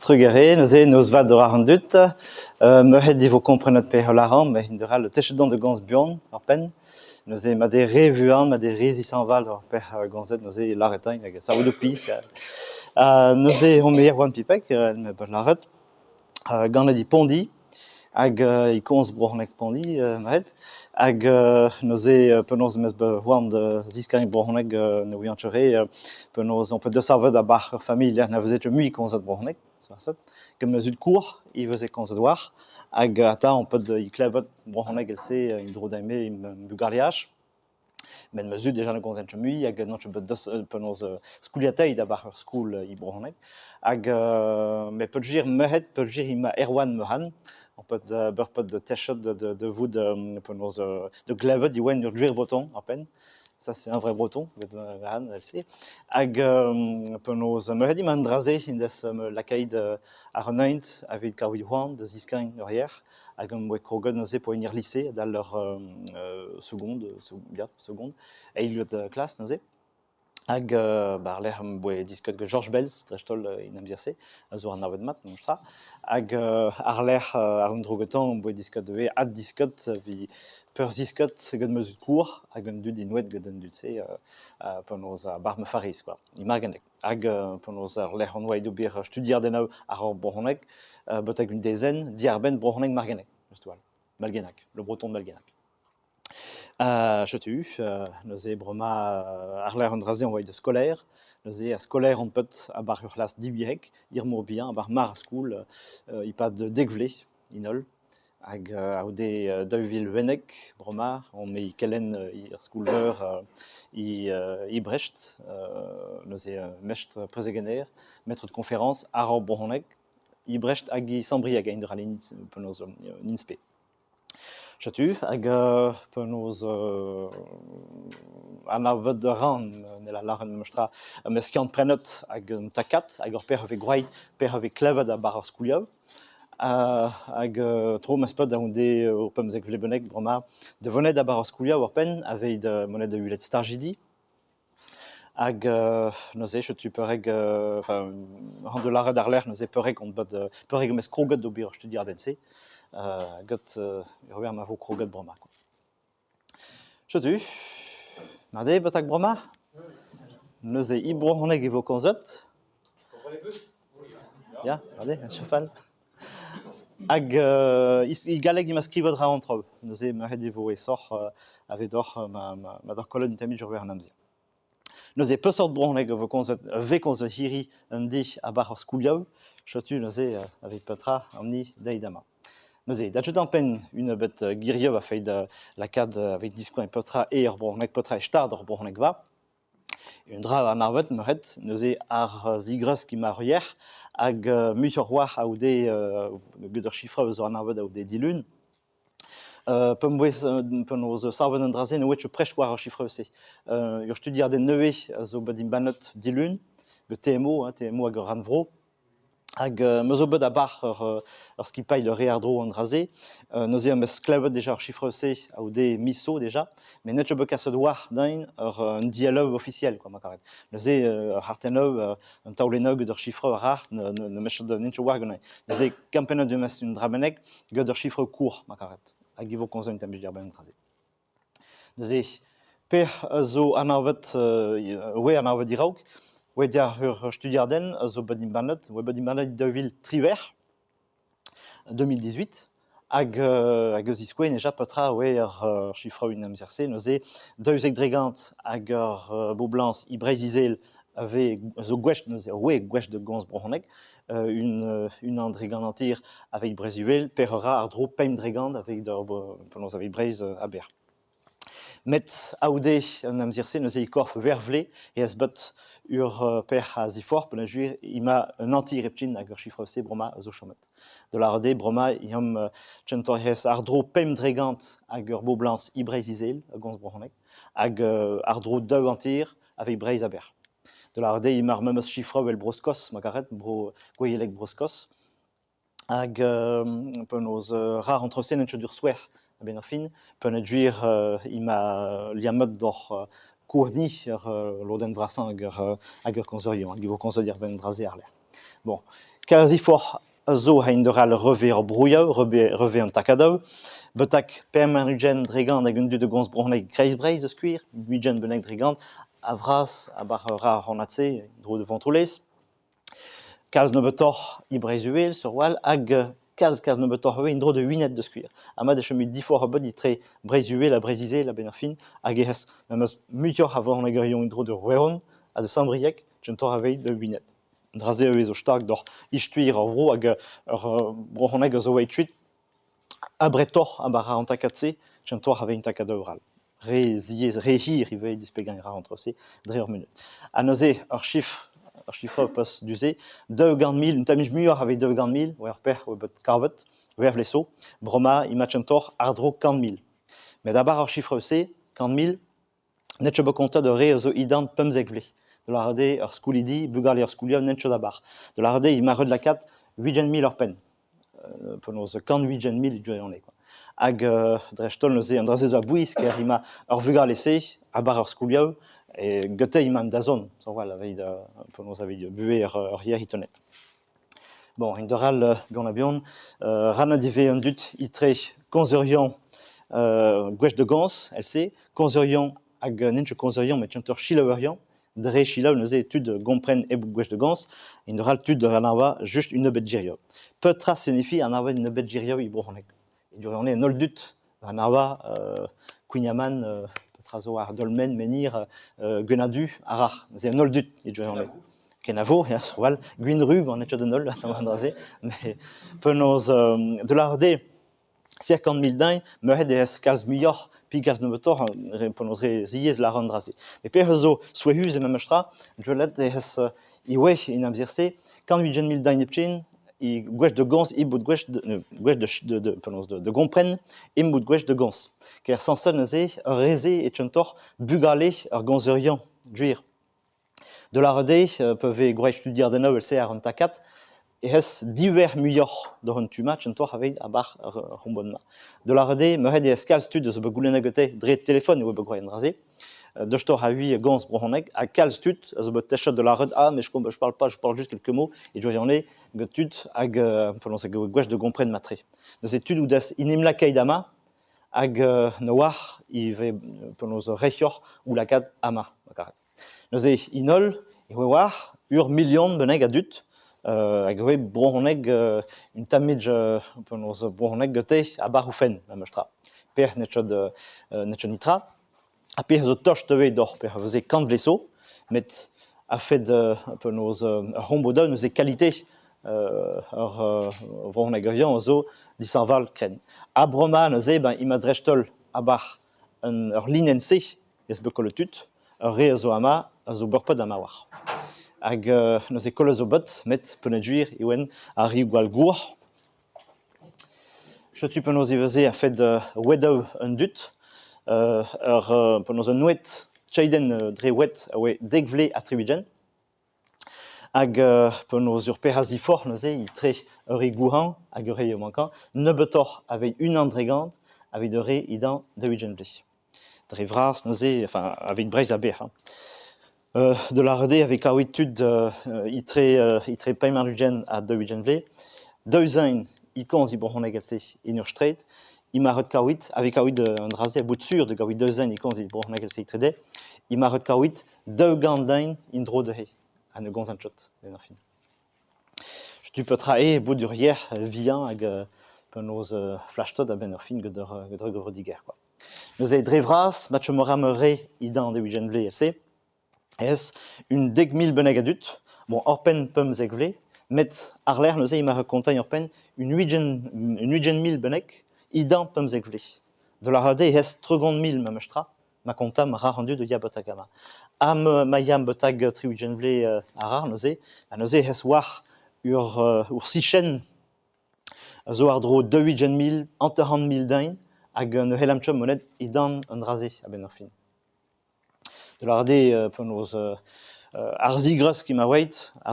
Trugarez, neuze noz vat war an dud. Merc'hed e vo komprenet pe holl a ran, met int ral techet on da gomz buan ar penn. Neuze ma eo re vuan, ma eo re zishañval ur pec'h gomzet neuze lâret din hag savet ho piz. Neuze on me Erwan Pipeg, me bet lâret. Ganet e Pondi hag e komz brezhoneg Pondi merc'hed. Hag neuze penaos 'm eus bet c'hoant da ziskariñ brezhoneg ne ouian ket re penaos on bet desavet a-barzh ur familh lec'h na veze ket mui komzet brezhoneg sañset. Gant ma zud-kozh e veze komzet war hag atav on bet e klevet brezhoneg evel-se en-dro din-me em bugaleaj. Met ma zud deja ne gomzent ket mui hag n'on ket bet deus penaos skoliataet a-barzh ur skol e brezhoneg. Hag met peogwir merc'hed, peogwir emañ Erwan Mehan, on peut ur techet de vout penaos de glevet e oan ur gwir breton à peine. Ça c'est un vrai breton, Mehan evel-se. Hag penaos merc'hed emañ an dra-se en deus lakaet ar an hent evit kaout c'hoant da ziskriñ ur yer. Hag am boa kroget neuze poent er lise adal ur seconde, ya, seconde, eilvet klas neuze. Hag war-lerc'h am boa disket gant Georges Belz, dreist-holl en amzer-se, a zo anavet mat memestra. Hag àr-lerc'h ar un dro gantañ am boa disket ivez addisket evit peurzisket gant ma zud-kozh hag an dud inouet gant an dud-se penaos a-barzh ma farrez quoi, e Margenneg. Hag penaos ar lec'h on oa d'ober studiadennoù àr ur brezhoneg betek un dezenn diarbenn brezhoneg Margenneg, just a-walc'h. Malgenag, le breton de Malgenag. Setu, neuze bremañ àr-lerc'h an dra-se on oa da skolaer. Neuze ar skolaer on bet a-barzh ur c'hlas divyezhek, ir-mor bihan, a-barzh mar skol e-pad dek vloaz en holl. Hag goude 2011 bremañ on e kelenn er skol-veur e Brest, neuze mestr prezegenner, maître de conférence àr ar brezhoneg e Brest hag e Sant-Brieg a-hend-all penaos en INSPE. Setu hag penaos anavet a ran ne lâran memestra ma skiant-prenet hag un takad hag ur pec'h a vez gwraet, pec'h a vez klevet a-barzh ar skolioù. Hag tro 'm eus bet da c'houde ur 15 vloaz bennak bremañ da vonet a-barzh ar skolioù ur penn aveit monet da welet stajidi. Hag neuze setu peurrek enfin han da lâret àr-lerc'h neuze peurrek on bet peurrek em eus kroget d'ober ar studiadenn-se get ur ma vo kroget bremañ quoi. Setu, mat eo betek bremañ? Neuze e brezhoneg e vo komzet. Ya, mat eo, sur fall. Hag e galleg emañ skrivet ra an traoù. Neuze merc'hed e vo aesoc'h avedoc'h ma, ma, ma doc'h kollet un tammig ur wech an amzer. Neuze peseurt brezhoneg a vo komzet, vez komzet hiriv un deiz a-barzh ar skolioù? Setu neuze aveit petra an-ni deit amañ. Neuze, da deuet penn un bet girioù a feit lakaat aveit diskoañ petra eo ar brezhoneg, petra eo stad ar brezhoneg va. Un dra anavet meuret, neuze ar zigresk emañ ar yer hag muioc'h c'hoazh a-oude get ur chifr eus anavet a-oude dilun. P'am boa penaos savet an dra-se ne oa ket prest war ar chifr-se. Ur studiadenn nevez a zo bet embannet dilun, get TMO, hein, TMO hag ur rannvro. Hag me zo bet a-barzh ur skipailh re àr-dro an dra-se. Neuze am eus klevet deja ar chifr-se a-oude miz zo deja, met n'eo ket bet kaset war din ur un dielloù ofisiel quoi ma karet. Neuze ur c'hartennoù, un taolennoù get ur chifr rar ne meus ket n'int ket war ganin. Neuze kempennet em eus un dra bennak get ur chifr court ma karet. Hag e vo komzet un tamm diàr-benn an dra-se. Neuze, pec'h a zo anavet, oe anavet diraok, oe diàr ur studiadenn a zo bet embannet, oe bet embannet e 2018, 2018, hag hag eus ziskouez deja petra oe ar sifroù en amzer-se. Neuze, 12% hag ur boblañs e Breizh-Izel a vez a zo gouest neuze, oe gouest da gomz brezhoneg, un unan dre gant hanter aveit Breizh-Uhel, per ra àr-dro 5% aveit penaos aveit Breizh aber. Met aoude an amzer-se neuze e korf Vervle e ez bet ur pec'h a ziforc'h peogwir ema un anti-reptin hag ur chifr-se bremañ a zo chomet. Da lâret eo bremañ eomp kentoc'h àr-dro 5% hag ur boblañs e Breizh-Izel a gomz brezhoneg hag àr-dro 2 hanter aveit Breizh aber. Da lâret eo emañ ar memes chifroù evel Bro-Skos, ma karet, bro gouezelek Bro-Skos. Hag penaos rar an traoù-se n'eo ket ur souer a-benn ar fin. Peogwir emañ liammet doc'h kourni ur lodenn vrasañ hag ur hag ur komzerion, hag e vo komzet diwar-benn an dra-se àr-lerc'h. Bon, Kalz diforc'h a zo a-hend-arall reve ar broioù, reve an takadoù. Betek 25% hag un dud a gomz brezhoneg Kreiz-Breizh da skouer, 80 bennak dre gant, a-vras a-barzh ar c'hannad-se, en-dro da Vontroulez. Kalz nebeutoc'h e Breizh-Uhel, sur-walc'h, hag kalz nebeutoc'h ivez en-dro da Wened da skouer. Ha mat e chom diforc'h ebet etre Breizh-Uhel ha Breizh-Izel a-benn ar fin, hag ec'h eus muioc'h a vrezhonegerion en-dro da Roazhon ha da Saint-Brieuc kentoc'h aveit da Wened. An dra-se a vezo stag doc'h istuer ar vro hag ur brezhoneg a zo aet kuit abretoc'h a-barzh an takad-se kentoc'h aveit an takadoù all. Re ziaes, re hir ivez displegañ a ra an traoù-se dre ur munud. Ha neuze ur chifr, ur chifr peus du-se, 200 000, un tammig muioc'h aveit 200 000, war ur pec'h oa bet kavet, war vleso, bremañ emañ kentoc'h àr-dro 100 000. Met a-barzh ar chifr-se, 100 000, N'eo ket bet kontet ur re a zo dindan 15 vloaz. Da lâret eo ur skolidi, bugale ur skoliad n'int ket a-barzh. Da lâret eo emañ ret lakaat 80 000 ur penn. Penaos 180 000 e gwirionez kwa. Hag dreist-holl neuze an dra-se zo a-bouez ker emañ ar vugale-se a-barzh ur skoliad e gete emañ an dazont sur-walc'h aveit penaos aveit buhez ur yer itonet. Bon, a-hend-arall buan-ha-buan, rannet e vez an dud etre komzerion gwech da gomz, èl-se, komzerion hag n'int ket komzerion met kentoc'h selaouerion, dre selaou neuze tud gompren hep gwech da gomz, a-hend-arall tud anav just un nebeud gerioù. Petra signifie anavet un nebeud gerioù e brezhoneg? E gwirionez an holl dud anav Kouign-Amann, petra zo ar dolmen, menhir, Gwenn-ha-Du, ar rac'h. Neuze an holl dud e gwirionez. Kenavo, ya, sur-walc'h. Gwin-ru, bon, n'eo ket an holl, an dra-se. Mais penaos, de lâret eo, 50 000 den, meuret ez kalz muioc'h, pi kalz nebeutoc'h, penaos re ziaes lâret an dra-se. Met pezh zo souezhus e memes tra, gwelet ez ivez en amzer-se, 180 000 den hepken, e gwech da gomz, e bout gwech de, gwech de, de, penaos de, de gompren, e bout gwech da gomz. Ker sañset neuze, ur re-se e kentoc'h bugale ur gomzerion, gwir. De lâret eo, pa vez gwraet studiadennoù evel-se àr an takad, eh eus diver muioc'h doc'h an tu-mañ kentoc'h aveit a-barzh ar c'hombod-mañ. De lâret eo, meuret eo kalz tud a zo bet goulennet gante dre telefon e oa bet gwraet an dra-se. Deustoc'h a hui gomz brezhoneg ha kalz tud a zo bet techet da lâret ah mais je je parle pas, je parle juste quelques mots e gwirionez gant tud hag penaos hag gwech da gompren mat-tre. Neuze tud o deus en em lakaet amañ hag ne oar ivez penaos reizhoc'h o lakaat amañ ma karet. Neuze en holl e oa war ur milion bennak a dud hag e oa brezhoneg un tammig penaos brezhoneg gante a-barzh o fenn memes tra. Pec'h n'eo ket n'eo ket netra. Ha pezh a zo tost ivez deoc'h pec'h a veze kant vloaz zo, met a-fet penaos ur c'hombo-daou neuze kalite ur vrezhonegerion a zo dishañval-krenn. Ha bremañ neuze ben emañ dreist-holl a-barzh ur linenn-se ez bet kollet tud, ur re a zo amañ a zo beurpad amañ war. Hag neuze kollet zo bet, met peogwir e oan arri gwall gour. Setu penaos e veze a-fet wedoù an dud. Ur penaos un oued cheidenn dre oued a oa 70. Hag penaos ur pezh a ziforc'h neuze etre ur re gouhañ hag ur re yaouankañ, nebeutoc'h aveit 1% aveit ur re idañ 40 vloaz. Dre vras neuze, enfin aveit Breizh a-bezh hein. De lâret eo e vez kavet tud etre 25 ha 40 vloaz. Daou zen e komz e brezhoneg evel-se en ur straed. Emañ ret kaout, a vez kavet an dra-se a bout sur da gaout daou zen e komz e brezhoneg evel-se etre dezhe. Emañ ret kaout 200 den en-dro dezhe ha ne gomzent ket a-benn ar fin. Setu petra eo bout ur yer vihan hag penaos flachtot a-benn ar fin gant ur gevredigezh kwa. Neuze dre vras, ma chom a ra re idañ 40 vloaz-se, ez un 10 000 bennak a dud, bon oc'hpenn 15 vloaz, met àr-lerc'h neuze emañ rakontañ oc'hpenn un 20 000 bennak idañ 15 vloaz. Da lâret eo ez 30 000 memes tra, ma kontam rac'h an dud o ya betek amañ. Ha ma yam betek 60 vloaz àr neuze, ha neuze ez oar ur sichenn a zo àr-dro 40 000, 50 000 den hag ne c'hellamp ket monet edan an dra-se a-benn ar fin. Da lâret eo penaos ar zigresk emañ oeit, ar